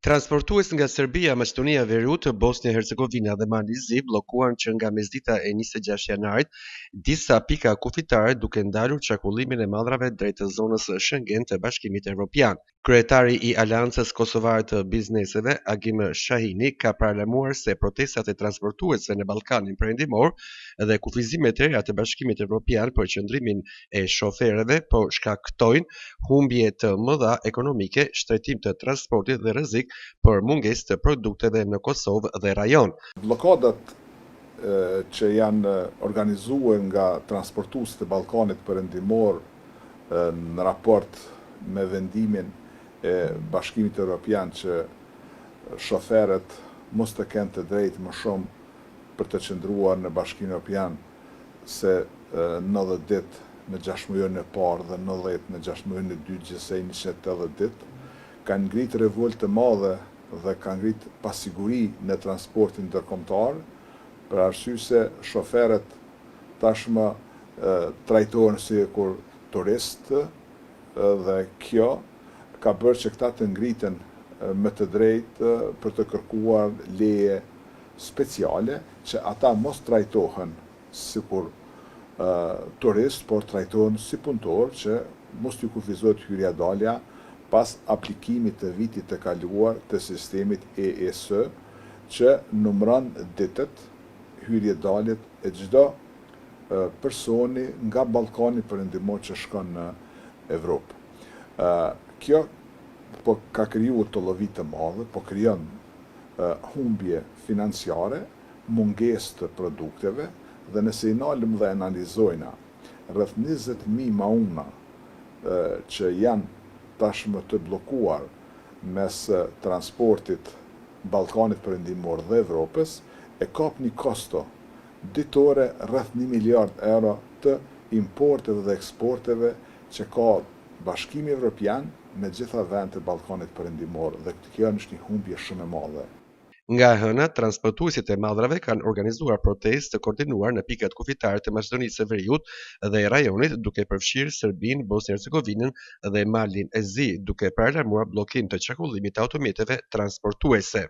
Transportues nga Serbia, Maqedonia e Veriut, Bosnja e Hercegovina dhe Mali i Zi bllokuan që nga mesdita e 26 janarit disa pika kufitare duke ndalur qarkullimin e mallrave drejt zonës Schengen të Bashkimit Evropian. Kryetari i Aleancës Kosovare të Bizneseve, Agim Shahini, ka paralajmëruar se protestat e transportuesve në Ballkanin Perëndimor dhe kufizimet e reja të Bashkimit Evropian për qëndrimin e shoferëve po shkaktojnë humbje të mëdha ekonomike, shtrenjtim të transportit dhe rrezik për mungesë të produkteve në Kosovë dhe rajon. Bllokadat që janë organizuar nga transportuesit e Ballkanit Perëndimor në raport me vendimin e Bashkimit Evropian që shoferët mos të kenë të drejtë më shumë për të qëndruar në Bashkimin Evropian se 90 ditë në gjashtëmujorin e parë dhe 90 në gjashtëmujorin e dytë, gjithsej 180 ditë, kanë ngritë revoltë të madhe dhe kanë ngritë pasiguri në transportin ndërkombëtar, për arsye se shoferët tashmë trajtohen sikur turistë dhe kjo ka bërë që këta të ngriten me të drejtë për të kërkuar leje speciale që ata mos trajtohen sikur turist, por trajtohen si punëtor që mos t'ju kufizohet hyrja dalja pas aplikimit të vitit të kaluar të sistemit EES që numëron ditët, hyrje daljet e çdo personi nga Ballkani Perëndimor që shkon në Evropë. Kjo po ka krijuar tollovi të madhe, po krijon humbje financiare, mungesë të produkteve dhe nëse i nalim dhe analizojna rreth 20.000 mauna që janë tashmë të bllokuar mes transportit Ballkanit Perëndimor dhe Evropës, e kap një kosto ditore rreth 1 miliard euro të importeve dhe eksporteve që ka Bashkimi Evropian me gjitha vendet e Ballkanit Perëndimor dhe kjo është një humbje shumë e madhe. Nga e hëna, transportuesit e mallrave kanë organizuar protestë të koordinuar në pikat kufitare të Maqedonisë së Veriut dhe rajonit, duke përfshirë Serbinë, Bosnjë Hercegovinën dhe Malin e Zi, duke paralajmëruar bllokim të qarkullimit të automjeteve transportuese.